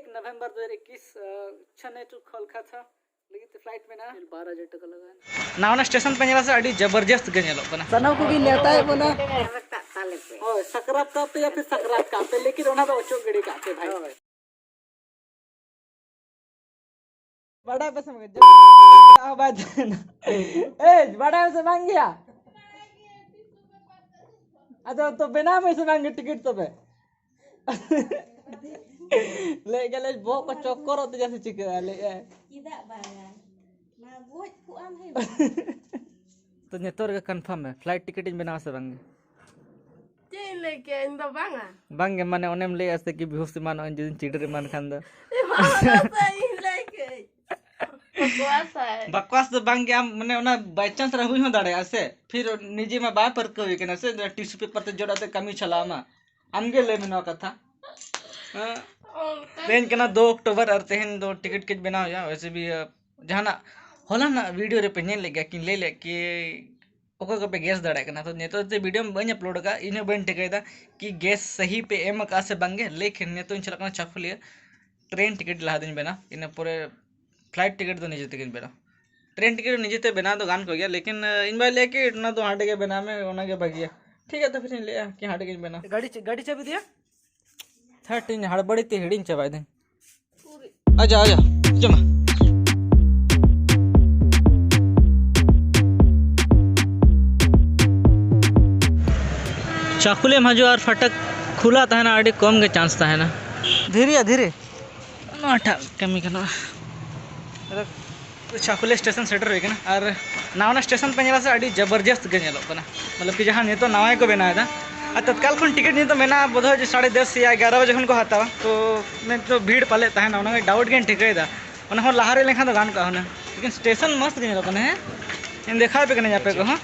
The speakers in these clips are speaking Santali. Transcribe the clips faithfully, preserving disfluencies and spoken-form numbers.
ᱱᱚᱵᱷᱮᱢᱵᱚᱨ ᱫᱩ ᱦᱟᱡᱟᱨ ᱮᱠᱩᱥ, ᱪᱷᱟᱱᱮ ᱴᱩ ᱠᱳᱞᱠᱟᱛᱟ ᱞᱟᱹᱜᱤᱫ ᱛᱮ ᱯᱷᱞᱟᱭᱤᱴ ᱢᱮᱱᱟᱜᱼᱟ᱾ ᱵᱟᱨ ᱦᱟᱡᱟᱨ ᱴᱟᱠᱟ ᱞᱟᱜᱟᱜᱼᱟ᱾ ᱱᱟᱣᱟ ᱱᱟᱣᱟ ᱥᱴᱮᱥᱚᱱ ᱯᱮ ᱧᱮᱞᱟ ᱥᱮ, ᱟᱹᱰᱤ ᱡᱚᱵᱚᱨᱡᱚᱥᱛ ᱜᱮ ᱧᱮᱞᱚᱜ ᱠᱟᱱᱟ᱾ ᱥᱟᱱᱟᱢ ᱠᱚᱜᱮ ᱱᱮᱣᱛᱟᱭᱮᱫ ᱵᱚᱱᱟ᱾ ᱦᱳᱭ, ᱥᱟᱠᱨᱟᱛ ᱠᱟᱜ ᱯᱮ ᱭᱟ ᱯᱷᱤᱨ ᱥᱟᱠᱨᱟᱛ ᱠᱟᱜ ᱯᱮ, ᱞᱮᱠᱤᱱ ᱚᱱᱟ ᱫᱚ ᱚᱪᱚᱜ ᱜᱤᱰᱤ ᱠᱟᱜ ᱯᱮ ᱵᱷᱟᱭ᱾ ᱵᱟᱰᱟᱭ ᱯᱮ ᱥᱮ ᱵᱟᱝ? ᱡᱚ-, ᱵᱟᱭ ᱛᱟᱦᱮᱱᱟ᱾ ᱮᱭ, ᱵᱟᱰᱟᱭ ᱯᱮ ᱥᱮ ᱵᱟᱝ ᱜᱮᱭᱟ? ᱟᱫᱚ ᱛᱚ ᱵᱮᱱᱟᱣ ᱢᱮ ᱥᱮ ᱵᱟᱝ ᱜᱮ ᱴᱤᱠᱤᱴ ᱛᱚᱵᱮ? ᱞᱟᱹᱭ ᱜᱮᱞᱮ ᱵᱚᱦᱚᱜ ᱠᱚ ᱪᱚᱠᱠᱚᱨᱚᱜ ᱛᱤᱧᱟ ᱥᱮ ᱪᱤᱠᱟᱹᱜᱼᱟ? ᱞᱟᱹᱭ ᱮ᱾ ᱪᱮᱫᱟᱜ ᱵᱟᱝᱟ? ᱢᱟ ᱜᱚᱡ ᱠᱚᱜ ᱟᱢ ᱦᱮᱸ᱾ ᱛᱚ ᱱᱤᱛᱚᱜ ᱨᱮᱜᱮ ᱠᱚᱱᱯᱷᱟᱨᱢ ᱢᱮ, ᱯᱷᱞᱟᱭᱤᱴ ᱴᱤᱠᱤᱴ ᱤᱧ ᱵᱮᱱᱟᱣᱟ ᱥᱮ ᱵᱟᱝ ᱜᱮ? ᱪᱮᱫ ᱤᱧ ᱞᱟᱹᱭ ᱠᱮᱜᱼᱟ? ᱤᱧ ᱫᱚ ᱵᱟᱝᱟ᱾ ᱵᱟᱝ ᱜᱮ, ᱢᱟᱱᱮ ᱚᱱᱮᱢ ᱞᱟᱹᱭᱮᱜᱼᱟ ᱥᱮ ᱠᱤ ᱵᱮᱦᱩᱥ ᱮᱢᱟᱱᱚᱜ ᱟᱹᱧ ᱡᱩᱫᱤᱧ ᱪᱤᱰᱤᱨ ᱮᱢᱟᱱ ᱠᱷᱟᱱ ᱫᱚ᱾ ᱮ ᱵᱟᱝᱟ, ᱥᱮ ᱤᱧ ᱞᱟᱹᱭ ᱠᱮᱜᱼᱟᱹᱧ᱾ ᱵᱟᱠᱚᱣᱟᱥᱟᱭ᱾ ᱵᱟᱠᱚᱣᱟᱥ ᱫᱚ ᱵᱟᱝ ᱜᱮ, ᱟᱢ ᱢᱟᱱᱮ ᱚᱱᱟ by chance ᱨᱮ ᱦᱩᱭ ᱦᱚᱸ ᱫᱟᱲᱮᱭᱟᱜᱼᱟ ᱥᱮ, ᱯᱷᱤᱨ ᱱᱤᱡᱮ ᱢᱟ ᱵᱟᱭ ᱯᱟᱹᱨᱠᱟᱹᱣ ᱦᱩᱭ ᱠᱟᱱᱟ ᱥᱮ, ᱴᱤᱥᱩ ᱯᱮᱯᱟᱨ ᱛᱮ ᱡᱚᱫ ᱟᱛᱮ ᱠᱟᱹᱢᱤ ᱪᱟᱞᱟᱣ ᱢᱟ᱾ ᱟᱢ ᱜᱮ ᱞᱟᱹᱭ ᱢᱮ ᱱᱚᱣᱟ ᱠᱟᱛᱷᱟ᱾ ᱦᱮᱸ? ᱚᱱᱠᱟ ᱛᱮᱦᱮᱧ ᱠᱟᱱᱟ ᱫᱩ ᱚᱠᱴᱳᱵᱚᱨ ᱟᱨ ᱛᱮᱦᱮᱧ ᱫᱚ ᱴᱤᱠᱤᱴ ᱠᱤᱪ ᱵᱮᱱᱟᱣ ᱦᱩᱭᱩᱜᱼᱟ᱾ ᱣᱮᱥᱮ ᱵᱷᱤ, ᱟ, ᱡᱟᱦᱟᱱᱟᱜ ᱦᱚᱞᱟᱱᱟᱜ ᱵᱷᱤᱰᱤᱭᱳ ᱨᱮ ᱯᱮ ᱧᱮᱞ ᱞᱮᱫ ᱜᱮᱭᱟ ᱠᱤᱱ ᱞᱟᱹᱭ ᱞᱮᱫ ᱠᱤ ᱚᱠᱚᱭ ᱠᱚᱯᱮ ᱜᱮᱥ ᱫᱟᱲᱮᱭᱟᱜ ᱠᱟᱱᱟ᱾ ᱛᱚ ᱱᱤᱛᱚᱜ ᱛᱮ ᱵᱷᱤᱰᱤᱭᱳ ᱵᱟᱹᱧ ᱟᱯᱞᱳᱰ ᱟᱠᱟᱫᱼᱟ, ᱤᱧ ᱦᱚᱸ ᱵᱟᱹᱧ ᱴᱷᱤᱠᱟᱹᱭᱮᱫᱟ ᱠᱤ ᱜᱮᱥ ᱥᱟᱹᱦᱤ ᱯᱮ ᱮᱢ ᱟᱠᱟᱫᱼᱟ ᱥᱮ ᱵᱟᱝ ᱜᱮ᱾ ᱞᱮᱠᱤᱱ ᱱᱤᱛᱚᱜ ᱤᱧ ᱪᱟᱞᱟᱜ ᱠᱟᱱᱟ ᱪᱟᱠᱩᱞᱤᱭᱟᱹ, ᱴᱨᱮᱱ ᱴᱤᱠᱤᱴ ᱞᱟᱦᱟ ᱫᱚᱧ ᱵᱮᱱᱟᱣ, ᱤᱱᱟᱹ ᱯᱚᱨᱮ ᱯᱷᱞᱟᱭᱤᱴ ᱴᱤᱠᱤᱴ ᱫᱚ ᱱᱤᱡᱮ ᱛᱮᱜᱮᱧ ᱵᱮᱱᱟᱣ᱾ ᱴᱨᱮᱱ ᱴᱤᱠᱤᱴ ᱱᱤᱡᱮ ᱛᱮ ᱵᱮᱱᱟᱣ ᱫᱚ ᱜᱟᱱ ᱠᱚᱜ ᱜᱮᱭᱟ, ᱞᱮᱠᱤᱱ, ᱟ, ᱤᱧ ᱵᱟᱭ ᱞᱟᱹᱭᱟ ᱠᱤ ᱚᱱᱟ ᱫᱚ ᱦᱟᱸᱰᱮ ᱜᱮ ᱵᱮᱱᱟᱣ ᱢᱮ, ᱚᱱᱟ ᱜᱮ ᱵᱷᱟᱹᱜᱤᱭᱟ᱾ ᱴᱷᱤᱠ ᱜᱮᱭᱟ, ᱛᱚ ᱯᱷᱤᱨ ᱤᱧ ᱞᱟᱹᱭᱟ ᱠᱤ ᱦᱟᱸᱰᱮ ᱜᱤᱧ ᱵᱮᱱᱟᱣ᱾ ᱜᱟᱹᱰᱤ ᱪᱟ-, ᱜᱟᱹᱰᱤ ᱪᱟᱵᱤ ᱫᱤᱭᱟ? ᱛᱷᱟᱴ ᱤᱧ ᱦᱟᱲᱵᱟᱲᱤ ᱛᱮ ᱦᱤᱲᱤᱧ ᱪᱟᱵᱟᱭ ᱫᱟᱹᱧ᱾ ᱟᱡᱟ, ᱟᱡᱟ, ᱦᱤᱡᱩᱜ ᱢᱮ᱾ ᱪᱟᱠᱩᱞᱤᱭᱟᱹᱢ ᱦᱤᱡᱩᱜᱼᱟ ᱟᱨ ᱯᱷᱟᱴᱟᱠ ᱠᱷᱩᱞᱟ ᱛᱟᱦᱮᱱᱟ, ᱟᱹᱰᱤ ᱠᱚᱢ ᱜᱮ ᱪᱟᱱᱥ ᱛᱟᱦᱮᱱᱟ᱾ ᱫᱷᱤᱨᱮᱭᱟ, ᱫᱷᱤᱨᱮ᱾ ᱱᱚᱣᱟᱴᱟᱜ ᱠᱟᱹᱢᱤ ᱜᱟᱱᱚᱜᱼᱟ᱾ ᱪᱟᱠᱩᱞᱤᱭᱟᱹ ᱥᱴᱮᱥᱚᱱ ᱥᱮᱴᱮᱨ ᱦᱩᱭ ᱠᱟᱱᱟ ᱟᱨ ᱱᱟᱣᱟ ᱱᱟᱣᱟ ᱥᱴᱮᱥᱚᱱ ᱯᱮ ᱧᱮᱞᱟ ᱥᱮ, ᱟᱹᱰᱤ ᱡᱚᱵᱚᱨᱡᱚᱥᱛ ᱜᱮ ᱧᱮᱞᱚᱜ ᱠᱟᱱᱟ᱾ ᱢᱚᱛᱞᱚᱵ ᱠᱤ ᱡᱟᱦᱟᱸ ᱱᱤᱛᱚᱜ ᱱᱟᱣᱟ ᱜᱮᱠᱚ ᱵᱮᱱᱟᱣ ᱮᱫᱟ᱾ ᱟᱨ ᱛᱚᱛᱠᱟᱞ ᱠᱷᱚᱱ ᱴᱤᱠᱤᱴ ᱱᱤᱛᱚᱜ ᱢᱮᱱᱟᱜᱼᱟ, ᱵᱳᱫᱷᱚᱭ ᱡᱮ ᱥᱟᱲᱮ ᱫᱚᱥ ᱭᱟ ᱮᱜᱟᱨᱚ ᱵᱟᱡᱮ ᱠᱷᱚᱱ ᱠᱚ ᱦᱟᱛᱟᱣᱟ, ᱛᱚ ᱱᱤᱛᱚᱜ ᱵᱷᱤᱲ ᱯᱟᱞᱮ ᱛᱟᱦᱮᱱᱟ, ᱚᱱᱟ ᱜᱮ ᱰᱟᱣᱩᱴ ᱜᱮᱧ ᱴᱷᱤᱠᱟᱹᱭᱮᱫᱟ᱾ ᱚᱱᱟ ᱦᱚᱸ ᱞᱟᱦᱟ ᱨᱮ ᱞᱮᱱᱠᱷᱟᱱ ᱫᱚ ᱜᱟᱱ ᱠᱚᱜᱼᱟ ᱦᱩᱱᱟᱹᱝ, ᱞᱮᱠᱤᱱ ᱥᱴᱮᱥᱚᱱ ᱢᱚᱥᱛ ᱜᱮ ᱧᱮᱞᱚᱜ ᱠᱟᱱᱟ᱾ ᱦᱮᱸ, ᱤᱧ ᱫᱮᱠᱷᱟᱣ ᱟᱯᱮ ᱠᱟᱹᱱᱟᱹᱧ ᱟᱯᱮ ᱠᱚᱦᱚᱸ᱾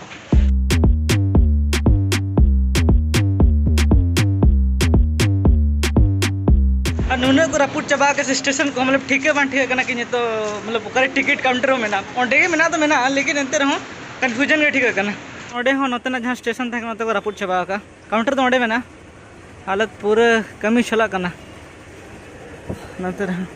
ᱟᱨ ᱱᱩᱱᱟᱹᱜ ᱠᱚ ᱨᱟᱹᱯᱩᱫ ᱪᱟᱵᱟ ᱟᱠᱟᱫ ᱥᱴᱮᱥᱚᱱ ᱠᱚ, ᱢᱚᱛᱞᱚᱵ ᱴᱷᱤᱠᱟᱹ ᱵᱟᱝ ᱴᱷᱤᱠᱟᱹᱜ ᱠᱟᱱᱟ ᱠᱤ ᱱᱤᱛᱚᱜ, ᱢᱚᱛᱞᱚᱵ ᱚᱠᱟᱨᱮ ᱴᱤᱠᱤᱴ ᱠᱟᱣᱩᱱᱴᱟᱨ ᱦᱚᱸ ᱢᱮᱱᱟᱜᱼᱟ᱾ ᱚᱸᱰᱮ ᱜᱮ ᱢᱮᱱᱟᱜ ᱫᱚ ᱢᱮᱱᱟᱜᱼᱟ, ᱞᱮᱠᱤᱱ ᱮᱱᱛᱮ ᱨᱮᱦᱚᱸ ᱠᱚᱱᱯᱷᱤᱭᱩᱡᱚᱱ ᱜᱮ ᱴᱷᱤᱠᱟᱹᱜ ᱠᱟᱱᱟ᱾ ᱚᱸᱰᱮ ᱦᱚᱸ ᱱᱚᱛᱮᱱᱟᱜ ᱡᱟᱦᱟᱸ ᱥᱴᱮᱥᱚᱱ ᱛᱟᱦᱮᱸ ᱠᱟᱱᱟ, ᱚᱱᱟ ᱛᱮᱠᱚ ᱨᱟᱹᱯᱩᱫ ᱪᱟᱵᱟ ᱟᱠᱟᱫᱼᱟ᱾ ᱠᱟᱣᱩᱱᱴᱟᱨ ᱫᱚ ᱚᱸᱰᱮ ᱢᱮᱱᱟᱜᱼᱟ᱾ ᱦᱟᱞᱚᱛ ᱯᱩᱨᱟᱹ ᱠᱟᱹᱢᱤ ᱪᱟᱞᱟᱜ ᱠᱟᱱᱟ᱾ ᱱᱚᱛᱮ ᱨᱮᱦᱚᱸ᱾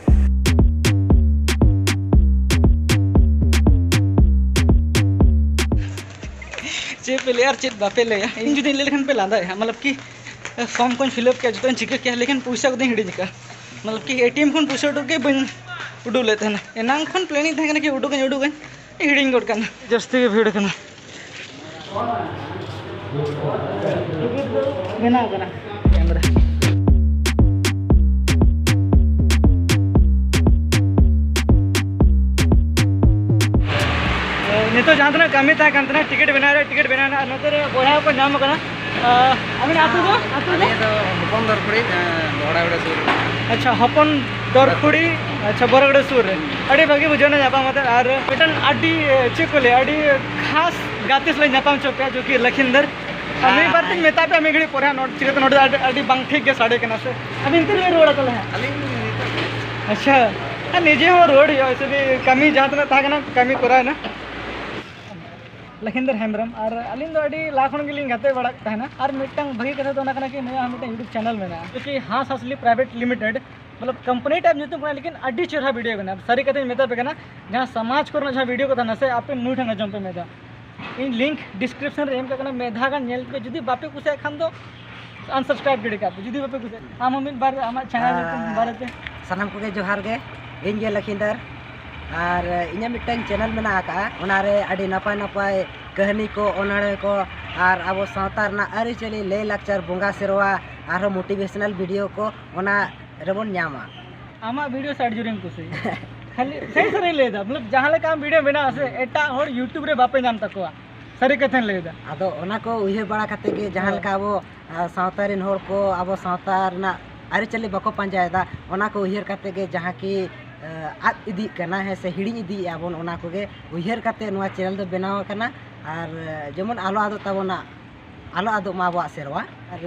ᱪᱮᱫ ᱯᱮ ᱞᱟᱹᱭᱟ ᱟᱨ ᱪᱮᱫ ᱵᱟᱯᱮ ᱞᱟᱹᱭᱟ? ᱤᱧ ᱡᱩᱫᱤᱧ ᱞᱟᱹᱭ ᱞᱮᱠᱷᱟᱱ ᱯᱮ ᱞᱟᱸᱫᱟᱭᱟ ᱦᱟᱸᱜ, ᱢᱚᱛᱞᱚᱵ ᱠᱤ ᱯᱷᱚᱨᱢ ᱠᱚᱧ ᱯᱷᱤᱞᱟᱯ ᱠᱮᱭᱟ, ᱡᱚᱛᱚᱧ ᱪᱤᱠᱟᱹ ᱠᱮᱭᱟ, ᱞᱮᱠᱤᱱ ᱯᱚᱭᱥᱟ ᱠᱚᱫᱚᱧ ᱦᱤᱲᱤᱧ ᱟᱠᱟᱫᱼᱟ᱾ ᱢᱚᱛᱞᱚᱵ ᱠᱤ ᱮᱴᱤᱮᱢ ᱠᱷᱚᱱ ᱯᱚᱭᱥᱟ ᱩᱰᱩᱠ ᱜᱮ ᱵᱟᱹᱧ ᱩᱰᱩᱠ ᱞᱮᱫ ᱛᱟᱦᱮᱱᱟ᱾ ᱮᱱᱟᱝ ᱠᱷᱚᱱ ᱯᱞᱮᱱᱤᱝ ᱛᱟᱦᱮᱸ ᱠᱟᱱᱟ ᱠᱤ ᱩᱰᱩᱠᱟᱹᱧ, ᱩᱰᱩᱠᱟᱹᱧ, ᱦᱤᱲᱤᱧ ᱜᱚᱫ ᱠᱟᱜᱼᱟ᱾ ᱡᱟᱹᱥᱛᱤ ᱜᱮ ᱵᱷᱤᱲ ᱠᱟᱱᱟ᱾ ᱴᱤᱠᱤᱴ ᱫᱚ ᱵᱮᱱᱟᱣ ᱠᱟᱱᱟ᱾ ᱱᱤᱛᱚᱜ ᱡᱟᱦᱟᱸ ᱛᱤᱱᱟᱹᱜ ᱠᱟᱹᱢᱤ ᱛᱟᱦᱮᱸ ᱠᱟᱱ ᱛᱟᱦᱮᱱᱟ ᱴᱤᱠᱤᱴ ᱵᱮᱱᱟᱣ ᱨᱮ, ᱴᱤᱠᱤᱴ ᱵᱮᱱᱟᱣ ᱨᱮᱱᱟᱜ, ᱱᱚᱛᱮ ᱨᱮ ᱵᱚᱭᱦᱟ ᱠᱚ ᱧᱟᱢ ᱠᱟᱱᱟ᱾ ᱟᱹᱵᱤᱱ ᱟᱹᱛᱩ ᱫᱚ? ᱟᱹᱛᱩ ᱫᱚ? ᱟᱹᱞᱤᱧ ᱫᱚ ᱦᱚᱯᱚᱱ ᱫᱚᱨᱠᱷᱩᱲᱤ, ᱵᱚᱦᱲᱟᱜᱚᱲᱟ ᱥᱩᱨ ᱨᱮ᱾ ᱟᱪᱪᱷᱟ, ᱦᱚᱯᱚᱱ ᱫᱚᱨᱠᱷᱩᱲᱤ᱾ ᱟᱪᱪᱷᱟ, ᱵᱚᱦᱲᱟᱜᱚᱲᱟ ᱥᱩᱨ ᱨᱮ᱾ ᱟᱹᱰᱤ ᱵᱷᱟᱹᱜᱤ ᱵᱩᱡᱷᱟᱹᱣ ᱮᱱᱟ ᱧᱟᱯᱟᱢ ᱠᱟᱛᱮ᱾ ᱟᱨ ᱢᱤᱫᱴᱟᱝ ᱟᱹᱰᱤ, ᱪᱮᱫ ᱠᱚ ᱞᱟᱹᱭᱟ, ᱟᱹᱰᱤ ᱠᱷᱟᱥ ᱜᱟᱛᱮ ᱥᱟᱞᱟᱜ ᱧᱟᱯᱟᱢ ᱦᱚᱪᱚ ᱯᱮᱭᱟ, ᱡᱚᱠᱤ ᱞᱟᱠᱷᱤᱱᱫᱟᱨ᱾ ᱟᱨ ᱢᱤᱫ ᱵᱟᱨ ᱛᱤᱧ ᱢᱮᱛᱟ ᱯᱮᱭᱟ ᱢᱤᱫ ᱜᱷᱟᱹᱲᱤᱡ ᱯᱚᱨᱮ ᱦᱟᱸᱜ, ᱱᱚᱰᱮ ᱪᱤᱠᱟᱹᱛᱮ ᱱᱚᱰᱮ ᱫᱚ ᱟᱹᱰᱤ, ᱟᱹᱰᱤ ᱵᱟᱝ ᱴᱷᱤᱠ ᱜᱮ ᱥᱟᱰᱮ ᱠᱟᱱᱟ ᱥᱮ᱾ ᱟᱹᱵᱤᱱ ᱛᱤᱱ ᱨᱮᱵᱤᱱ ᱨᱩᱣᱟᱹᱲᱟ ᱛᱟᱦᱚᱞᱮ ᱦᱟᱸᱜ? ᱟᱹᱞᱤᱧ ᱱᱤᱛᱚᱜ ᱟᱪᱪᱷᱟ, ᱟᱨ ᱱᱤᱡᱮ ᱦᱚᱸ ᱨᱩᱣᱟᱹᱲ ᱦᱩᱭᱩᱜᱼᱟ, ᱮᱥᱮ ᱵᱷᱤ ᱠᱟᱹᱢᱤ ᱡᱟᱦᱟᱸ ᱛᱤᱱᱟᱹᱜ ᱛᱟᱦᱮᱸ ᱠᱟᱱᱟ, ᱠᱟᱹᱢᱤ ᱠᱚᱨᱟᱣ ᱮᱱᱟ᱾ ᱞᱚᱠᱷᱤᱱᱫᱚᱨ ᱦᱮᱢᱵᱨᱚᱢ, ᱟᱨ ᱟᱹᱞᱤᱧ ᱫᱚ ᱟᱹᱰᱤ ᱞᱟᱦᱟ ᱠᱷᱚᱱ ᱜᱮᱞᱤᱧ ᱜᱟᱛᱮ ᱵᱟᱲᱟᱜ ᱛᱟᱦᱮᱱᱟ᱾ ᱟᱨ ᱢᱤᱫᱴᱟᱝ ᱵᱷᱟᱹᱜᱤ ᱠᱟᱛᱷᱟ ᱫᱚ ᱚᱱᱟ ᱠᱟᱱᱟ ᱠᱤ ᱱᱩᱭᱟᱜ ᱦᱚᱸ ᱢᱤᱫᱴᱟᱝ YouTube ᱪᱮᱱᱮᱞ ᱢᱮᱱᱟᱜᱼᱟ, ᱡᱚᱠᱤ ᱦᱟᱸᱥ ᱦᱟᱸᱥᱞᱤ ᱯᱨᱟᱭᱵᱷᱮᱴ ᱞᱤᱢᱤᱴᱮᱰ, ᱢᱚᱛᱞᱚᱵ ᱠᱳᱢᱯᱟᱱᱤ ᱴᱟᱭᱤᱯ ᱧᱩᱛᱩᱢ ᱠᱟᱱᱟ, ᱞᱮᱠᱤᱱ ᱟᱹᱰᱤ ᱪᱮᱦᱨᱟ ᱵᱷᱤᱰᱤᱭᱳ ᱠᱟᱱᱟ᱾ ᱥᱟᱹᱨᱤ ᱠᱟᱛᱷᱟᱧ ᱢᱮᱛᱟ ᱯᱮ ᱠᱟᱱᱟ, ᱡᱟᱦᱟᱸ ᱥᱚᱢᱟᱡᱽ ᱠᱚᱨᱮᱱᱟᱜ ᱡᱟᱦᱟᱸ ᱵᱷᱤᱰᱤᱭᱳ ᱠᱚ ᱛᱟᱦᱮᱱᱟ ᱥᱮ, ᱟᱯᱮ ᱱᱩᱭ ᱴᱷᱮᱱ ᱟᱸᱡᱚᱢ ᱯᱮ ᱢᱮ ᱫᱟ᱾ ᱤᱧ ᱞᱤᱝᱠ ᱰᱤᱥᱠᱨᱤᱯᱥᱚᱱ ᱨᱮ ᱮᱢ ᱠᱟᱜ ᱠᱟᱱᱟ, ᱢᱤᱫ ᱫᱷᱟᱣ ᱜᱟᱱ ᱧᱮᱞ ᱯᱮ᱾ ᱡᱩᱫᱤ ᱵᱟᱯᱮ ᱠᱩᱥᱤᱭᱟᱜ ᱠᱷᱟᱱ ᱫᱚ ᱟᱱᱥᱟᱵᱥᱠᱨᱟᱭᱤᱵ ᱜᱤᱰᱤ ᱠᱟᱜ ᱯᱮ, ᱡᱩᱫᱤ ᱵᱟᱯᱮ ᱠᱩᱥᱤᱭᱟᱜ᱾ ᱟᱢ ᱦᱚᱸ ᱢᱤᱫ ᱵᱟᱨ ᱟᱢᱟᱜ ᱪᱮᱱᱮᱞ ᱧᱩᱛᱩᱢ ᱵᱟᱨᱮᱛᱮ᱾ ᱥᱟᱱᱟᱢ ᱠᱚᱜᱮ ᱡᱚᱦᱟᱨ ᱜᱮ, ᱤᱧ ᱜᱮ ᱞᱚᱠᱷᱤᱱᱫᱚᱨ᱾ ᱟᱨ ᱤᱧᱟᱹᱜ ᱢᱤᱫᱴᱟᱝ ᱪᱮᱱᱮᱞ ᱢᱮᱱᱟᱜ ᱟᱠᱟᱫᱼᱟ, ᱚᱱᱟᱨᱮ ᱟᱹᱰᱤ ᱱᱟᱯᱟᱭ ᱱᱟᱯᱟᱭ ᱠᱟᱹᱦᱱᱤ ᱠᱚ, ᱚᱱᱚᱬᱦᱮ ᱠᱚ, ᱟᱨ ᱟᱵᱚ ᱥᱟᱶᱛᱟ ᱨᱮᱱᱟᱜ ᱟᱹᱨᱤᱪᱟᱹᱞᱤ, ᱞᱟᱹᱭ ᱞᱟᱠᱪᱟᱨ, ᱵᱚᱸᱜᱟ ᱥᱮᱨᱣᱟ, ᱟᱨᱦᱚᱸ ᱢᱳᱴᱤᱵᱷᱮᱥᱚᱱᱟᱞ ᱵᱷᱤᱰᱤᱭᱳ ᱠᱚ, ᱚᱱᱟ ᱨᱮᱵᱚᱱ ᱧᱟᱢᱟ᱾ ᱟᱢᱟᱜ ᱵᱷᱤᱰᱤᱭᱳ ᱥᱮ ᱟᱹᱰᱤ ᱡᱳᱨᱤᱧ ᱠᱩᱥᱤᱭᱟᱜᱼᱟ᱾ ᱠᱷᱟᱹᱞᱤ ᱥᱟᱹᱨᱤ ᱥᱟᱹᱨᱤᱧ ᱞᱟᱹᱭᱫᱟ, ᱢᱚᱛᱞᱚᱵ ᱡᱟᱦᱟᱸ ᱞᱮᱠᱟ ᱟᱢ ᱵᱷᱤᱰᱤᱭᱳ ᱢᱮᱱᱟᱜᱼᱟ ᱥᱮ, ᱮᱴᱟᱜ ᱦᱚᱲ YouTube ᱨᱮ ᱵᱟᱯᱮ ᱧᱟᱢ ᱛᱟᱠᱚᱣᱟ, ᱥᱟᱹᱨᱤ ᱠᱟᱛᱷᱟᱧ ᱞᱟᱹᱭᱫᱟ᱾ ᱟᱫᱚ ᱚᱱᱟ ᱠᱚ ᱩᱭᱦᱟᱹᱨ ᱵᱟᱲᱟ ᱠᱟᱛᱮ ᱜᱮ, ᱡᱟᱦᱟᱸ ᱦᱳᱭ᱾ ᱞᱮᱠᱟ ᱟᱵᱚ, ᱟ, ᱥᱟᱶᱛᱟ ᱨᱮᱱ ᱦᱚᱲ ᱠᱚ ᱟᱵᱚ ᱥᱟᱶᱛᱟ ᱨᱮᱱᱟᱜ ᱟᱹᱨᱤᱪᱟᱹᱞᱤ ᱵᱟᱠᱚ ᱯᱟᱸᱡᱟᱭᱮᱫᱟ, ᱚᱱᱟ ᱠᱚ ᱩᱭᱦᱟᱹᱨ ᱠᱟᱛᱮ ᱜᱮ ᱡᱟᱦᱟᱸ ᱠᱤ, ᱟ, ᱟᱫ ᱤᱫᱤᱜ ᱠᱟᱱᱟ, ᱦᱮᱸ ᱥᱮ, ᱦᱤᱲᱤᱧ ᱤᱫᱤᱭᱮᱫᱼᱟ ᱵᱚᱱ, ᱚᱱᱟ ᱠᱚᱜᱮ ᱩᱭᱦᱟᱹᱨ ᱠᱟᱛᱮ ᱱᱚᱣᱟ ᱪᱮᱱᱮᱞ ᱫᱚ ᱵᱮᱱᱟᱣ ᱟᱠᱟᱱᱟ᱾ ᱟᱨ, ᱟ, ᱡᱮᱢᱚᱱ ᱟᱞᱚ ᱟᱫᱚᱜ ᱛᱟᱵᱚᱱᱟ, ᱟᱞᱚ ᱟᱫᱚᱜ ᱢᱟ ᱟᱵᱚᱣᱟᱜ ᱥᱮᱨᱣᱟ᱾ ᱟᱨ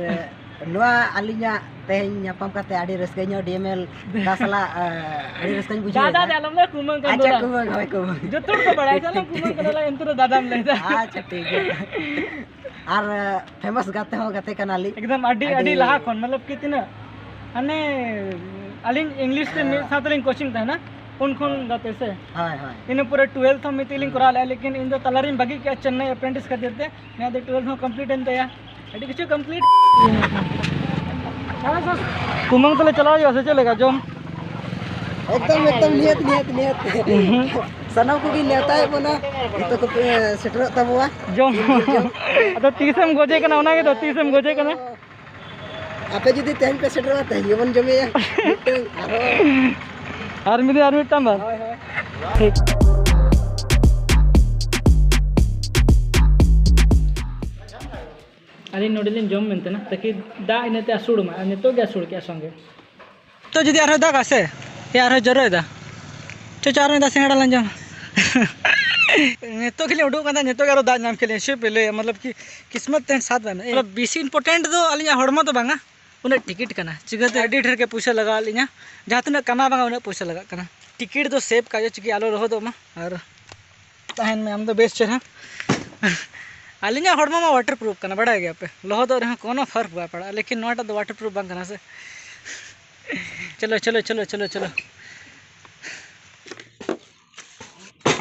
ᱱᱚᱣᱟ ᱟᱹᱞᱤᱧᱟᱜ ᱛᱮᱦᱮᱧ ᱧᱟᱯᱟᱢ ᱠᱟᱛᱮ ᱟᱹᱰᱤ ᱨᱟᱹᱥᱠᱟᱹ ᱧᱚᱜ, ᱰᱤ ᱮᱢ ᱮᱞ ᱫᱟ ᱥᱟᱞᱟᱜ, ᱟᱹᱰᱤ ᱨᱟᱹᱥᱠᱟᱹᱧ ᱵᱩᱡᱷᱟᱹᱣ ᱫᱟ, ᱮᱫᱟ᱾ ᱫᱟ, ᱟᱞᱚᱢ ᱞᱟᱹᱭᱟ, ᱠᱩᱢᱟᱹᱝ ᱠᱟᱱ ᱟᱪᱪᱷᱟ, ᱫᱚ ᱫᱟ᱾ ᱠᱩᱢᱟᱹᱝ, ᱦᱳᱭ, ᱠᱩᱢᱟᱹᱝ᱾ ᱡᱚᱛᱚ ᱦᱚᱲ ᱠᱚ ᱵᱟᱲᱟᱭᱟ, ᱴᱷᱤᱠ, ᱪᱟᱞᱟᱝ ᱴᱷᱤᱠ, ᱠᱩᱢᱟᱹᱝ ᱴᱷᱤᱠ᱾ ᱠᱟᱱᱟ ᱞᱮ, ᱮᱱᱛᱮ ᱨᱮᱦᱚᱸ ᱫᱟᱫᱟᱢ ᱞᱟᱹᱭ ᱫᱟ᱾ ᱟᱪᱪᱷᱟ, ᱴᱷᱤᱠ ᱜᱮᱭᱟ᱾ ᱟᱨ, famous ᱜᱟᱛᱮ ᱦᱚᱸ ᱜᱟᱛᱮ ᱠᱟᱱᱟᱞᱤᱧ᱾ ᱮᱠᱫᱚᱢ ᱟᱹᱰᱤ, ᱟᱹᱰᱤ ᱟᱹᱰᱤ ᱞᱟᱦᱟ ᱠᱷᱚᱱ, ᱢᱚᱛᱞᱚᱵ ᱠᱤ ᱛᱤᱱᱟᱹᱜ ᱦᱟᱱᱮ ᱟᱹᱞᱤᱧ ᱤᱝᱞᱤᱥ ᱛᱮ ᱢᱤᱫ ᱥᱟᱶ ᱛᱮᱞᱤᱧ ᱠᱳᱪᱤᱝ ᱛᱟᱦᱮᱱᱟ, ᱩᱱ ᱠᱷᱚᱱ ᱜᱟᱛᱮ ᱥᱮ᱾ ᱦᱳᱭ, ᱦᱳᱭ᱾ ᱤᱱᱟᱹ ᱯᱚᱨᱮ ᱴᱩᱭᱮᱞᱛᱷ ᱦᱚᱸ ᱢᱤᱫ ᱛᱮᱞᱤᱧ ᱠᱚᱨᱟᱣ ᱞᱮᱫᱼᱟ, ᱞᱮᱠᱤᱱ ᱤᱧ ᱫᱚ ᱛᱟᱞᱟᱨᱤᱧ ᱵᱟᱹᱜᱤ ᱠᱮᱫᱼᱟ ᱪᱮᱱᱱᱟᱭ ᱮᱯᱨᱮᱱᱴᱤᱥ ᱠᱷᱟᱹᱛᱤᱨ ᱛᱮ᱾ ᱱᱤᱭᱟᱹ ᱫᱚ ᱴᱩᱭᱮᱞᱛᱷ ᱦᱚᱸ ᱠᱚᱢᱯᱞᱤᱴ ᱮᱱ ᱛᱟᱭᱟ, ᱟᱹᱰᱤ ᱠᱤᱪᱷᱩ ᱠᱚᱢᱯᱞᱤᱴ᱾ ᱠᱩᱢᱟᱹᱝ ᱛᱟᱦᱞᱮ ᱪᱟᱞᱟᱣ ᱦᱩᱭᱩᱜᱼᱟ ᱥᱮ ᱪᱮᱫ ᱞᱮᱠᱟ ᱡᱚᱢ? ᱮᱠᱫᱚᱢ, ᱮᱠᱫᱚᱢ, ᱱᱤᱦᱟᱹᱛ, ᱱᱤᱦᱟᱹᱛ, ᱱᱤᱦᱟᱹᱛ᱾ ᱥᱟᱱᱟᱢ ᱠᱚᱜᱮ ᱱᱮᱣᱛᱟᱭᱮᱫ ᱵᱚᱱᱟ, ᱡᱚᱛᱚ ᱠᱚᱯᱮ ᱥᱮᱴᱮᱨᱚᱜ ᱛᱟᱵᱚᱣᱟ᱾ ᱡᱚᱢ᱾ ᱟᱫᱚ ᱛᱤᱥᱮᱢ ᱜᱚᱡᱮ ᱠᱟᱱᱟ, ᱚᱱᱟ ᱜᱮᱛᱚ, ᱛᱤᱥᱮᱢ ᱜᱚᱡᱮ ᱠᱟᱱᱟ? ᱟᱯᱮ ᱡᱩᱫᱤ ᱛᱮᱦᱮᱧ ᱯᱮ ᱥᱮᱴᱮᱨᱚᱜᱼᱟ, ᱛᱮᱦᱮᱧ ᱜᱮᱵᱚᱱ ᱡᱚᱢᱮᱭᱟ ᱢᱤᱫᱴᱟᱝ ᱟᱨᱦᱚᱸ᱾ ᱟᱨ ᱢᱤᱫ ᱫᱤᱱ ᱟᱨ ᱢᱤᱫᱴᱟᱝ ᱵᱟᱝ? ᱦᱳᱭ, ᱦᱳᱭ᱾ ᱴᱷᱤᱠ᱾ ᱟᱹᱞᱤᱧ ᱱᱚᱰᱮ ᱞᱤᱧ ᱡᱚᱢ ᱢᱮᱱᱛᱮ ᱱᱟ, ᱛᱟᱠᱤ ᱫᱟᱜ ᱤᱱᱟᱹᱛᱮ ᱟᱹᱥᱩᱲ ᱢᱟ, ᱟᱨ ᱱᱤᱛᱚᱜ ᱜᱮ ᱟᱹᱥᱩᱲ ᱠᱮᱜᱼᱟ ᱥᱚᱸᱜᱮ᱾ ᱛᱚ ᱡᱩᱫᱤ ᱟᱨᱦᱚᱸ ᱫᱟᱜᱟ ᱥᱮ, ᱮ ᱟᱨᱦᱚᱸ ᱡᱚᱨᱚᱭᱮᱫᱟ, ᱪᱚ, ᱪᱚ, ᱟᱨ ᱢᱤᱫ ᱫᱷᱟᱣ ᱥᱤᱸᱜᱟᱲᱟ ᱞᱟᱝ ᱡᱚᱢ᱾ ᱱᱤᱛᱚᱜ ᱜᱮᱞᱤᱧ ᱩᱰᱩᱠ ᱠᱟᱱ ᱛᱟᱦᱮᱸᱫ, ᱱᱤᱛᱚᱜ ᱜᱮ ᱟᱨᱚ ᱫᱟᱜ ᱧᱟᱢ ᱠᱮᱫ ᱞᱤᱧᱟ᱾ ᱪᱮᱫ ᱯᱮ ᱞᱟᱹᱭᱟ, ᱢᱚᱛᱞᱚᱵ ᱠᱤ ᱠᱤᱥᱢᱚᱛ ᱛᱮᱦᱮᱧ ᱥᱟᱛ ᱵᱟᱭ ᱢᱮ᱾ ᱢᱚᱛᱞᱚᱵ ᱵᱮᱥᱤ ᱤᱢᱯᱚᱨᱴᱮᱱᱴ ᱫᱚ ᱟᱹᱞᱤᱧᱟᱜ ᱦᱚᱲᱢᱚ ᱫᱚ ᱵᱟᱝᱟ, ᱩᱱᱟᱹᱜ ᱴᱤᱠᱤᱴ ᱠᱟᱱᱟ᱾ ᱪᱤᱠᱟᱹᱛᱮ ᱟᱹᱰᱤ ᱰᱷᱮᱨ ᱜᱮ ᱯᱩᱭᱥᱟᱹ ᱞᱟᱜᱟᱣ ᱞᱤᱧᱟ, ᱡᱟᱦᱟᱸ ᱛᱤᱱᱟᱹᱜ ᱠᱟᱢᱟᱣ ᱵᱟᱝᱟ ᱩᱱᱟᱹᱜ ᱯᱩᱭᱥᱟᱹ ᱞᱟᱜᱟᱜ ᱠᱟᱱᱟ᱾ ᱴᱤᱠᱤᱴ ᱫᱚ ᱥᱮᱵᱷ ᱠᱟᱜ ᱦᱩᱭᱩᱜᱼᱟ, ᱪᱤᱠᱟᱹ ᱟᱞᱚ ᱞᱚᱦᱚᱫᱚᱜ ᱢᱟ᱾ ᱟᱨ ᱛᱟᱦᱮᱱ ᱢᱮ ᱟᱢ ᱫᱚ ᱵᱮᱥ ᱪᱮᱦᱨᱟ᱾ ᱟᱹᱞᱤᱧᱟᱜ ᱦᱚᱲᱢᱚ ᱢᱟ ᱣᱟᱴᱟᱨ ᱯᱨᱩᱯᱷ ᱠᱟᱱᱟ, ᱵᱟᱲᱟᱭ ᱜᱮᱭᱟ ᱯᱮ, ᱞᱚᱦᱚᱫᱚᱜ ᱨᱮᱦᱚᱸ ᱠᱳᱱᱳ ᱯᱷᱟᱨᱠ ᱵᱟᱭ ᱯᱟᱲᱟᱜᱼᱟ, ᱞᱮᱠᱤᱱ ᱱᱚᱣᱟᱴᱟᱜ ᱫᱚ ᱣᱟᱴᱟᱨ ᱯᱨᱩᱯᱷ ᱵᱟᱝ ᱠᱟᱱᱟ ᱥᱮ᱾ ᱪᱚᱞᱚ, ᱪᱚᱞᱚ, ᱪᱚᱞᱚ, ᱪᱚᱞᱚ, ᱪᱚᱞᱚ᱾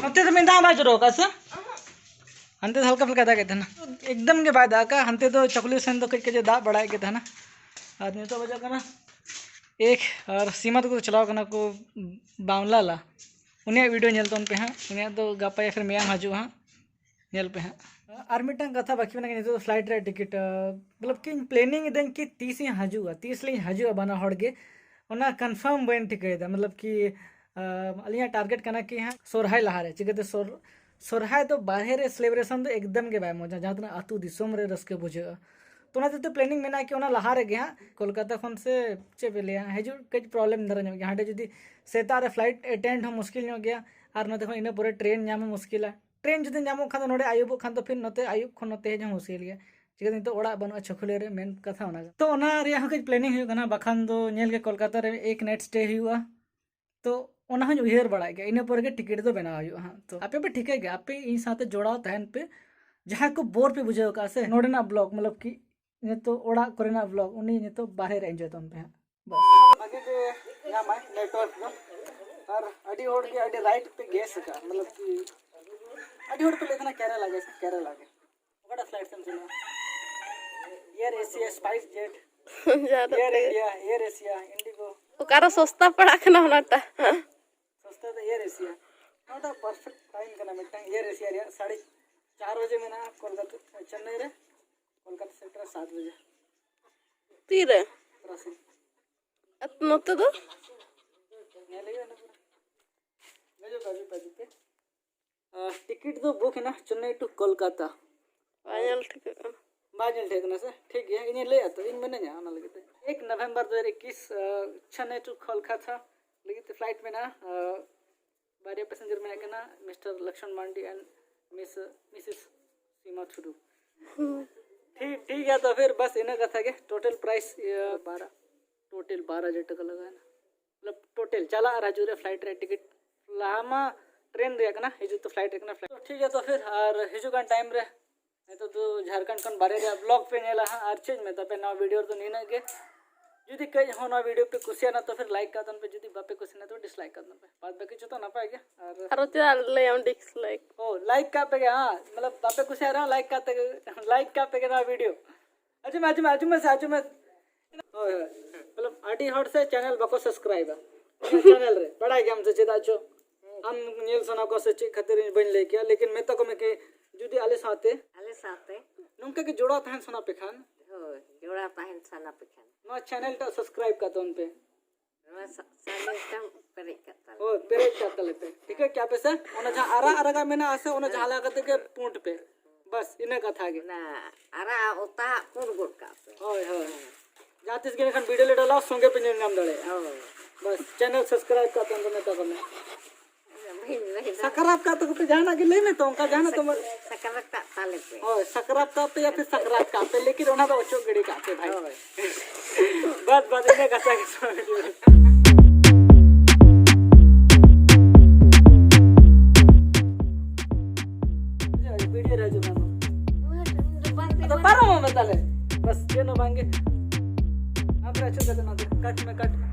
ᱱᱚᱛᱮ ᱫᱚ ᱢᱤᱫ ᱫᱷᱟᱣ ᱵᱟᱭ ᱡᱚᱨᱚ ᱟᱠᱟᱫ ᱥᱮ? ᱦᱟᱱᱛᱮ ᱫᱚ ᱦᱟᱞᱠᱟ ᱯᱷᱟᱞᱠᱟ ᱫᱟᱜ ᱮᱫ ᱛᱟᱦᱮᱱᱟ, ᱮᱠᱫᱚᱢ ᱜᱮ ᱵᱟᱭ ᱫᱟᱜ ᱟᱠᱟᱫ᱾ ᱦᱟᱱᱛᱮ ᱫᱚ ᱪᱚᱠᱞᱤ ᱥᱮᱱ ᱫᱚ ᱠᱟᱹᱡ ᱠᱟᱹᱡ ᱮ ᱫᱟᱜ ᱵᱟᱲᱟᱭᱮᱫ ᱜᱮ ᱛᱟᱦᱮᱱᱟ᱾ ᱟᱨ ᱱᱤᱛᱚᱜ ᱵᱟᱡᱟᱜ ᱠᱟᱱᱟ ᱮᱠ, ᱟᱨ ᱥᱤᱢᱟ ᱛᱟᱠᱚ ᱫᱚ ᱪᱟᱞᱟᱣ ᱠᱟᱱᱟ ᱠᱚ ᱵᱟᱣᱞᱟᱞᱟ᱾ ᱩᱱᱤᱭᱟᱜ ᱵᱷᱤᱰᱤᱭᱳ ᱧᱮᱞ ᱛᱟᱵᱚᱱ ᱯᱮ ᱦᱟᱸᱜ, ᱩᱱᱤᱭᱟᱜ ᱫᱚ ᱜᱟᱯᱟ ᱭᱟ ᱯᱷᱤᱨ ᱢᱮᱭᱟᱝ ᱦᱤᱡᱩᱜᱼᱟ ᱦᱟᱸᱜ, ᱧᱮᱞ ᱯᱮ ᱦᱟᱸᱜ᱾ ᱟᱨ ᱢᱤᱫᱴᱟᱝ ᱠᱟᱛᱷᱟ ᱵᱟᱹᱠᱤ ᱢᱮᱱᱟᱜᱼᱟ, ᱱᱤᱛᱚᱜ ᱫᱚ ᱯᱷᱞᱟᱭᱤᱴ ᱨᱮᱭᱟᱜ ᱴᱤᱠᱤᱴ, ᱢᱚᱛᱞᱚᱵ ᱠᱤ ᱤᱧ ᱯᱞᱮᱱᱤᱝ ᱤᱫᱟᱹᱧ ᱠᱤ ᱛᱤᱥ ᱤᱧ ᱦᱤᱡᱩᱜᱼᱟ, ᱛᱤᱥ ᱞᱤᱧ ᱦᱤᱡᱩᱜᱼᱟ ᱵᱟᱱᱟ ᱦᱚᱲ ᱜᱮ, ᱚᱱᱟ ᱠᱚᱱᱯᱷᱟᱨᱢ ᱵᱟᱹᱧ ᱴᱷᱤᱠᱟᱹᱭᱮᱫᱟ᱾ ᱢᱚᱛᱞᱚᱵ ᱠᱤ ᱟᱹᱞᱤᱧᱟᱜ ᱴᱟᱨᱜᱮᱴ ᱠᱟᱱᱟ ᱠᱤ ᱦᱟᱸᱜ ᱥᱚᱨᱦᱟᱭ ᱞᱟᱦᱟᱨᱮ, ᱪᱤᱠᱟᱹᱛᱮ ᱥᱚᱨ ᱥᱚᱨᱦᱟᱭ ᱫᱚ ᱵᱟᱨᱦᱮ ᱨᱮ ᱥᱮᱞᱮᱵᱨᱮᱥᱚᱱ ᱫᱚ ᱮᱠᱫᱚᱢ ᱜᱮ ᱵᱟᱭ ᱢᱚᱡᱟ, ᱡᱟᱦᱟᱸ ᱛᱤᱱᱟᱹᱜ ᱟᱹᱛᱩ ᱫᱤᱥᱚᱢ ᱨᱮ ᱨᱟᱹᱥᱠᱟᱹ ᱵᱩᱡᱷᱟᱹᱜᱼᱟ᱾ ᱛᱚ ᱚᱱᱟ ᱦᱚᱛᱮᱡ ᱛᱮ ᱯᱞᱮᱱᱤᱝ ᱢᱮᱱᱟᱜᱼᱟ ᱠᱤ ᱚᱱᱟ ᱞᱟᱦᱟ ᱨᱮᱜᱮ ᱦᱟᱸᱜ ᱠᱳᱞᱠᱟᱛᱟ ᱠᱷᱚᱱ ᱥᱮ ᱪᱮᱫ ᱯᱮ ᱞᱟᱹᱭᱟ, ᱦᱤᱡᱩᱜ ᱠᱟᱹᱡ ᱯᱨᱚᱵᱞᱮᱢ ᱫᱷᱟᱨᱟ ᱧᱚᱜ ᱜᱮᱭᱟ᱾ ᱦᱟᱸᱰᱮ ᱡᱩᱫᱤ ᱥᱮᱛᱟᱜ ᱨᱮ ᱯᱷᱞᱟᱭᱤᱴ ᱮᱴᱮᱱᱰ ᱦᱚᱸ ᱢᱩᱥᱠᱤᱞ ᱧᱚᱜ ᱜᱮᱭᱟ, ᱟᱨ ᱱᱚᱛᱮ ᱠᱷᱚᱱ ᱤᱱᱟᱹ ᱯᱚᱨᱮ ᱴᱨᱮᱱ ᱧᱟᱢ ᱦᱚᱸ ᱢᱩᱥᱠᱤᱞᱟ᱾ ᱴᱨᱮᱱ ᱡᱩᱫᱤ ᱧᱟᱢᱚᱜ ᱠᱷᱟᱱ ᱫᱚ ᱱᱚᱰᱮ ᱟᱹᱭᱩᱵᱚᱜ ᱠᱷᱟᱱ ᱫᱚ ᱯᱷᱤᱨ ᱱᱚᱛᱮ ᱟᱹᱭᱩᱵ ᱠᱷᱚᱱ ᱱᱚᱛᱮ ᱦᱮᱡ ᱦᱚᱸ ᱢᱩᱥᱠᱤᱞ ᱜᱮᱭᱟ᱾ ᱪᱤᱠᱟᱹᱛᱮ ᱱᱤᱛᱚᱜ ᱚᱲᱟᱜ ᱵᱟᱹᱱᱩᱜᱼᱟ ᱪᱷᱚᱠᱷᱩᱞᱤ ᱨᱮ, ᱢᱮᱱ ᱠᱟᱛᱷᱟ ᱚᱱᱟ ᱜᱮ᱾ ᱛᱚ ᱚᱱᱟ ᱨᱮᱭᱟᱜ ᱦᱚᱸ ᱠᱟᱹᱡ ᱯᱞᱮᱱᱤᱝ ᱦᱩᱭᱩᱜ ᱠᱟᱱᱟ, ᱵᱟᱠᱷᱟᱱ ᱫᱚ ᱧᱮᱞ ᱜᱮ ᱠᱳᱞᱠᱟᱛᱟ ᱨᱮ ᱮᱠ ᱱᱟᱭᱤᱴ ᱥᱴᱮ ᱦᱩᱭᱩᱜᱼᱟ᱾ ᱛᱚ ᱚᱱᱟ ᱦᱚᱸᱧ ᱩᱭᱦᱟᱹᱨ ᱵᱟᱲᱟᱭᱮᱫ ᱜᱮᱭᱟ, ᱤᱱᱟᱹ ᱯᱚᱨᱮ ᱜᱮ ᱴᱤᱠᱤᱴ ᱫᱚ ᱵᱮᱱᱟᱣ ᱦᱩᱭᱩᱜᱼᱟ ᱦᱟᱸᱜ᱾ ᱛᱚ ᱟᱯᱮ ᱯᱮ ᱴᱷᱤᱠᱟᱹᱭ ᱜᱮᱭᱟ, ᱟᱯᱮ ᱤᱧ ᱥᱟᱶᱛᱮ ᱡᱚᱲᱟᱣ ᱛᱟᱦᱮᱱ ᱯᱮ᱾ ᱡᱟᱦᱟᱸᱭ ᱠᱚ ᱵᱳᱨ ᱯᱮ ᱵᱩᱡᱷᱟᱹᱣ ᱟᱠᱟᱫᱼᱟ ᱥᱮ ᱱᱚᱰᱮᱱᱟᱜ ᱵᱞᱚᱜ, ᱢᱚᱛᱞᱚᱵ ᱠᱤ ᱱᱤᱛᱚᱜ ᱚᱲᱟᱜ ᱠᱚᱨᱮᱱᱟᱜ ᱵᱞᱚᱜ, ᱩᱱᱤ ᱱᱤᱛᱚᱜ ᱵᱟᱦᱨᱮ ᱨᱮ ᱮᱱᱡᱚᱭ ᱛᱟᱵᱚᱱ ᱯᱮ ᱦᱟᱸᱜ᱾ ᱵᱟᱥ᱾ ᱵᱷᱟᱜᱮ ᱜᱮ ᱱᱮᱴᱣᱟᱨᱠ ᱫᱚ᱾ ᱟᱨ ᱟᱹᱰᱤ ᱦᱚᱲ ᱜᱮ ᱟᱹᱰᱤ ᱨᱟᱭᱤᱴ ᱯᱮ ᱜᱮᱥ ᱟᱠᱟᱫᱼᱟ, ᱢᱚᱛᱞᱚᱵ ᱠᱤ ᱟᱹᱰᱤ ᱦᱚᱲ ᱯᱮ ᱞᱟᱹᱭ ᱠᱟᱱᱟ ᱠᱮᱨᱟᱞᱟ ᱜᱮ, ᱠᱮᱨᱟᱞᱟ ᱜᱮ᱾ ᱚᱠᱟᱴᱟᱜ ᱯᱷᱞᱟᱭᱤᱴ ᱛᱮᱢ ᱪᱟᱞᱟᱜᱼᱟ? ᱮᱭᱟᱨ ᱮᱥᱤᱭᱟ, ᱥᱯᱟᱭᱤᱥ ᱡᱮᱴ, ᱡᱟᱦᱟᱸ ᱫᱚ ᱮᱭᱟᱨ ᱛᱮ- ᱤᱱᱰᱤᱭᱟ, ᱮᱭᱟᱨ ᱮᱥᱤᱭᱟ, ᱤᱱᱰᱤᱜᱳ᱾ ᱚᱠᱟᱨᱮ ᱥᱚᱥᱛᱟ ᱯᱟᱲᱟᱜ ᱠᱟᱱᱟ ᱚᱱᱟᱴᱟᱜ? ᱥᱚᱥᱛᱟ ᱫᱚ ᱮᱭᱟᱨ ᱮᱥᱤᱭᱟ᱾ ᱱᱚᱣᱟᱴᱟᱜ ᱯᱟᱨᱯᱷᱮᱠᱴ ᱴᱟᱭᱤᱢ ᱠᱟᱱᱟ ᱢᱤᱫᱴᱟᱝ ᱮᱭᱟᱨ ᱮᱥᱤᱭᱟ ᱨᱮᱭᱟᱜ᱾ ᱥᱟᱲᱮ ᱪᱟᱨ ᱵᱟᱡᱮ ᱢᱮᱱᱟᱜᱼᱟ ᱠᱳᱞᱠᱟᱛᱟ, ᱪᱮᱱᱱᱟᱭ ᱨᱮ᱾ ᱠᱳᱞᱠᱟᱛᱟ ᱥᱮᱴᱮᱨ ᱥᱟᱛ ᱵᱟᱡᱮ᱾ ᱛᱤᱨᱮ? ᱛᱟᱨᱟᱥᱤᱧ᱾ ᱟᱨ ᱱᱚᱛᱮ ᱫᱚ? ᱧᱮᱞ ᱦᱩᱭᱩᱜᱼᱟ ᱚᱱᱟ ᱯᱚᱨᱮ᱾ ᱦᱤᱡᱩᱜ ᱯᱮ, ᱦᱤᱡᱩᱜ ᱯᱮ, ᱦᱤᱡᱩᱜ ᱯᱮ᱾ ᱟᱨ ᱴᱤᱠᱤᱴ ᱫᱚ ᱵᱩᱠ ᱮᱱᱟ ᱪᱮᱱᱱᱟᱭ ᱴᱩ ᱠᱳᱞᱠᱟᱛᱟ᱾ ᱵᱟᱭ ᱧᱮᱞ ᱴᱷᱤᱠᱟᱹᱜ ᱠᱟᱱᱟ᱾ ᱵᱟᱭ ᱧᱮᱞ ᱴᱷᱤᱠᱟᱹᱜ ᱠᱟᱱᱟ ᱥᱮ? ᱴᱷᱤᱠ ᱜᱮᱭᱟ, ᱤᱧᱤᱧ ᱞᱟᱹᱭᱟ ᱛᱚ, ᱤᱧ ᱢᱮᱱᱟᱹᱧᱟ ᱚᱱᱟ ᱞᱟᱹᱜᱤᱫ ᱛᱮ᱾ ᱮᱠ ᱱᱚᱵᱷᱮᱢᱵᱚᱨ ᱫᱩ ᱦᱟᱡᱟᱨ ᱤᱠᱤᱥ, ᱟᱨ ᱪᱮᱱᱱᱟᱭ ᱴᱩ ᱠᱳᱞᱠᱟᱛᱟ ᱞᱟᱹᱜᱤᱫ ᱛᱮ ᱯᱷᱞᱟᱭᱤᱴ ᱢᱮᱱᱟᱜᱼᱟ᱾ ᱟᱨ ᱵᱟᱨᱭᱟ ᱯᱮᱥᱮᱧᱡᱟᱨ ᱢᱮᱱᱟᱜ ᱠᱤᱱᱟ, mister Lakshman Mandi and Miss, Mrs Sima Tudu. ᱴᱷᱤᱠ, ᱴᱷᱤᱠ ᱜᱮᱭᱟ, ᱛᱚ ᱯᱷᱤᱨ ᱵᱟᱥ ᱤᱱᱟᱹ ᱠᱟᱛᱷᱟ ᱜᱮ᱾ ᱴᱳᱴᱟᱞ ᱯᱨᱟᱭᱤᱥ ᱤᱭᱟᱹ ᱵᱟᱨᱟ, ᱴᱳᱴᱟᱞ ᱵᱟᱨ ᱦᱟᱡᱟᱨ ᱴᱟᱠᱟ ᱞᱟᱜᱟᱣᱮᱱᱟ᱾ ᱢᱚᱛᱞᱚᱵ ᱴᱳᱴᱟᱞ ᱪᱟᱞᱟᱜ ᱟᱨ ᱦᱤᱡᱩᱜ ᱨᱮ ᱯᱷᱞᱟᱭᱤᱴ ᱨᱮᱭᱟᱜ ᱴᱤᱠᱤᱴ, ᱞᱟᱦᱟ ᱢᱟ ᱴᱨᱮᱱ ᱨᱮᱭᱟᱜ ᱠᱟᱱᱟ, ᱦᱤᱡᱩᱜ ᱛᱚ ᱯᱷᱞᱟᱭᱤᱴ ᱨᱮᱭᱟᱜ ᱠᱟᱱᱟ, ᱯᱷᱞᱟᱭᱤᱴ᱾ ᱴᱷᱤᱠ ᱜᱮᱭᱟ, ᱛᱚ ᱯᱷᱤᱨ ᱟᱨ ᱦᱤᱡᱩᱜ ᱠᱟᱱ ᱴᱟᱭᱤᱢ ᱨᱮ ᱱᱤᱛᱚᱜ ᱫᱚ ᱡᱷᱟᱲᱠᱷᱚᱸᱰ ᱠᱷᱚᱱ ᱵᱟᱨᱦᱮ ᱨᱮᱭᱟᱜ ᱵᱞᱚᱜ ᱯᱮ ᱧᱮᱞᱟ ᱦᱟᱸᱜ᱾ ᱟᱨ ᱪᱮᱫ ᱢᱮᱛᱟ ᱯᱮ, ᱱᱚᱣᱟ ᱵᱷᱤᱰᱤᱭᱳ ᱨᱮᱫᱚ ᱱᱤᱱᱟᱹᱜ ᱜᱮ᱾ ᱡᱩᱫᱤ ᱠᱟᱹᱡ ᱦᱚᱸ ᱱᱚᱣᱟ ᱵᱷᱤᱰᱤᱭᱳ ᱯᱮ ᱠᱩᱥᱤᱭᱟᱜᱼᱟ ᱛᱚ ᱯᱷᱤᱨ ᱞᱟᱭᱤᱠ ᱠᱟᱜ ᱛᱟᱵᱚᱱ ᱯᱮ, ᱡᱩᱫᱤ ᱵᱟᱯᱮ ᱠᱩᱥᱤᱭᱟᱜᱼᱟ ᱛᱚ ᱰᱤᱥᱞᱟᱭᱤᱠ ᱠᱟᱜ ᱛᱟᱵᱚᱱ ᱯᱮ᱾ ᱵᱟᱫ ᱵᱟᱹᱠᱤ ᱡᱚᱛᱚ ᱱᱟᱯᱟᱭ ᱜᱮ᱾ ᱟᱨ ᱟᱨᱚ ᱪᱮᱫᱟᱜ ᱞᱟᱹᱭᱟᱢ ᱰᱤᱥᱞᱟᱭᱤᱠ? ᱳ, ᱞᱟᱭᱤᱠ ᱠᱟᱜ ᱯᱮ ᱜᱮ, ᱦᱮᱸ, ᱢᱚᱛᱞᱚᱵ ᱵᱟᱯᱮ ᱠᱩᱥᱤᱭᱟᱜ ᱨᱮᱦᱚᱸ ᱞᱟᱭᱤᱠ ᱠᱟᱜ ᱛᱮ, ᱞᱟᱭᱤᱠ ᱠᱟᱜ ᱯᱮ ᱜᱮ ᱱᱚᱣᱟ ᱵᱷᱤᱰᱤᱭᱳ᱾ ᱟᱸᱡᱚᱢ ᱢᱮ, ᱟᱸᱡᱚᱢ ᱢᱮ, ᱟᱸᱡᱚᱢ ᱢᱮ ᱥᱮ, ᱟᱸᱡᱚᱢ ᱢᱮ᱾ ᱦᱳᱭ, ᱦᱳᱭ᱾ ᱢᱚᱛᱞᱚᱵ ᱟᱹᱰᱤ ᱦᱚᱲ ᱥᱮ ᱪᱮᱱᱮᱞ ᱵᱟᱠᱚ ᱥᱟᱵᱥᱠᱨᱟᱭᱤᱵᱟ ᱪᱮᱱᱮᱞ ᱨᱮ, ᱵᱟᱲᱟᱭ ᱜᱮᱭᱟᱢ ᱥᱮ ᱪᱮᱫᱟᱜ ᱪᱚ? ᱟᱢ ᱧᱮᱞ ᱥᱟᱱᱟ ᱠᱚᱣᱟ ᱥᱮ ᱪᱮᱫ ᱠᱷᱟᱹᱛᱤᱨ ᱤᱧ ᱵᱟᱹᱧ ᱞᱟᱹᱭ ᱠᱮᱭᱟ, ᱞᱮᱠᱤᱱ ᱢᱮᱛᱟ ᱠᱚ ᱢᱮ ᱠᱤ ᱡᱩᱫᱤ ᱟᱞᱮ ᱥᱟᱶᱛᱮ ᱟᱞᱮ ᱥᱟᱶᱛᱮ ᱱᱚᱝᱠᱟ ᱜᱮ ᱡᱚᱲᱟᱣ ᱛᱟᱦᱮᱱ ᱥᱟᱱᱟ ᱯᱮ ᱠᱷᱟᱱ, ᱦᱳᱭ, ᱡᱚᱲᱟᱣ ᱛᱟᱦᱮᱱ ᱥᱟᱱᱟ ᱯᱮ ᱠᱷᱟᱱ ᱱᱚᱣᱟ ᱪᱮᱱᱮᱞ ᱴᱟᱜ ᱥᱟᱵᱥᱠᱨᱟᱭᱤᱵ ᱠᱟᱜ ᱛᱟᱵᱚᱱ ᱯᱮ᱾ ᱱᱚᱣᱟ ᱥᱟ-, ᱥᱟᱵᱥᱠᱨᱟᱭᱤᱵ ᱯᱮᱨᱮᱡ ᱠᱟᱜ ᱛᱟᱞᱮ᱾ ᱦᱳᱭ, ᱯᱮᱨᱮᱡ ᱠᱟᱜ ᱛᱟᱞᱮ ᱯᱮ᱾ ᱴᱷᱤᱠᱟᱹ ᱠᱮᱜᱼᱟ ᱯᱮ ᱥᱮ? ᱚᱱᱟ ᱡᱟᱦᱟᱸ ᱟᱨᱟᱜ ᱟᱨᱟᱜ ᱟᱜ ᱢᱮᱱᱟᱜᱼᱟ ᱥᱮ, ᱚᱱᱟ ᱡᱟᱦᱟᱸ ᱞᱮᱠᱟ ᱠᱟᱛᱮ ᱜᱮ ᱯᱩᱸᱰ ᱯᱮ᱾ ᱵᱟᱥ, ᱤᱱᱟᱹ ᱠᱟᱛᱷᱟ ᱜᱮ᱾ ᱚᱱᱟ ᱟᱨᱟᱜ ᱚᱛᱟ ᱯᱩᱸᱰ ᱜᱚᱫ ᱠᱟᱜ ᱯᱮ᱾ ᱦᱳᱭ, ᱦᱳᱭ᱾ ᱡᱟᱦᱟᱸ ᱛᱤᱥ ᱜᱮ ᱮᱱᱠᱷᱟᱱ ᱵᱷᱤᱰᱤᱭᱳ ᱞᱮ ᱰᱟᱞᱟᱣᱟ, ᱥᱚᱸᱜᱮ ᱯᱮ ᱧᱮᱞ ᱧᱟᱢ ᱫᱟᱲᱮᱭᱟᱜᱼᱟ᱾ ᱦᱳᱭ᱾ ᱵᱟᱥ, ᱪᱮᱱᱮᱞ ᱥᱟᱵᱥᱠᱨᱟᱭᱤᱵ ᱠᱟᱜ ᱛᱟᱵᱚᱱ ᱯᱮ, ᱢᱮᱛᱟ ᱠᱚ ᱢᱮ᱾ ᱵᱟᱹᱧ ᱞᱟᱹᱭ ᱫᱟᱲᱮᱭᱟᱜ᱾ ᱥᱟᱠᱨᱟᱛ ᱠᱟᱜ ᱛᱟᱠᱚ ᱯᱮ, ᱡᱟᱦᱟᱱᱟᱜ ᱜᱮ ᱞᱟᱹᱭ ᱢᱮ ᱛᱚ, ᱚᱱᱠᱟ ᱡᱟᱦᱟᱱᱟᱜ ᱛᱚ᱾ ᱥᱟᱠᱨᱟᱛ ᱠᱟᱜ ᱛᱟᱞᱮ ᱯᱮ᱾ ᱦᱳᱭ, ᱥᱟᱠᱨᱟᱛ ᱠᱟᱜ ᱯᱮ ᱭᱟ ᱯᱷᱤᱨ ᱥᱟᱠᱨᱟᱛ ᱠᱟᱜ ᱯᱮ, ᱞᱮᱠᱤᱱ ᱚᱱᱟ ᱫᱚ ᱚᱪᱚᱜ ᱜᱤᱰᱤ ᱠᱟᱜ ᱯᱮ ᱵᱷᱟᱭ᱾ ᱦᱳᱭ᱾ ᱵᱟᱫ ᱵᱟᱫ ᱤᱱᱟᱹ ᱠᱟᱛᱷᱟ ᱜᱮ ᱥᱚᱢᱟᱡᱽ ᱨᱮ᱾ ᱵᱷᱤᱰᱤᱭᱳ ᱨᱮ ᱦᱤᱡᱩᱜ ᱢᱮ ᱟᱢ᱾ ᱟᱫᱚ ᱯᱟᱨᱚᱢᱚᱜ ᱢᱮ ᱛᱟᱦᱞᱮ᱾ ᱵᱟᱥ, ᱪᱮᱫ ᱦᱚᱸ ᱵᱟᱝ ᱜᱮ᱾ ᱟᱯᱮ ᱟᱹᱪᱩᱨ ᱠᱟᱛᱮ ᱱᱚᱛᱮ ᱠᱟᱴ ᱢᱮ, ᱠᱟᱴ ᱢᱮ᱾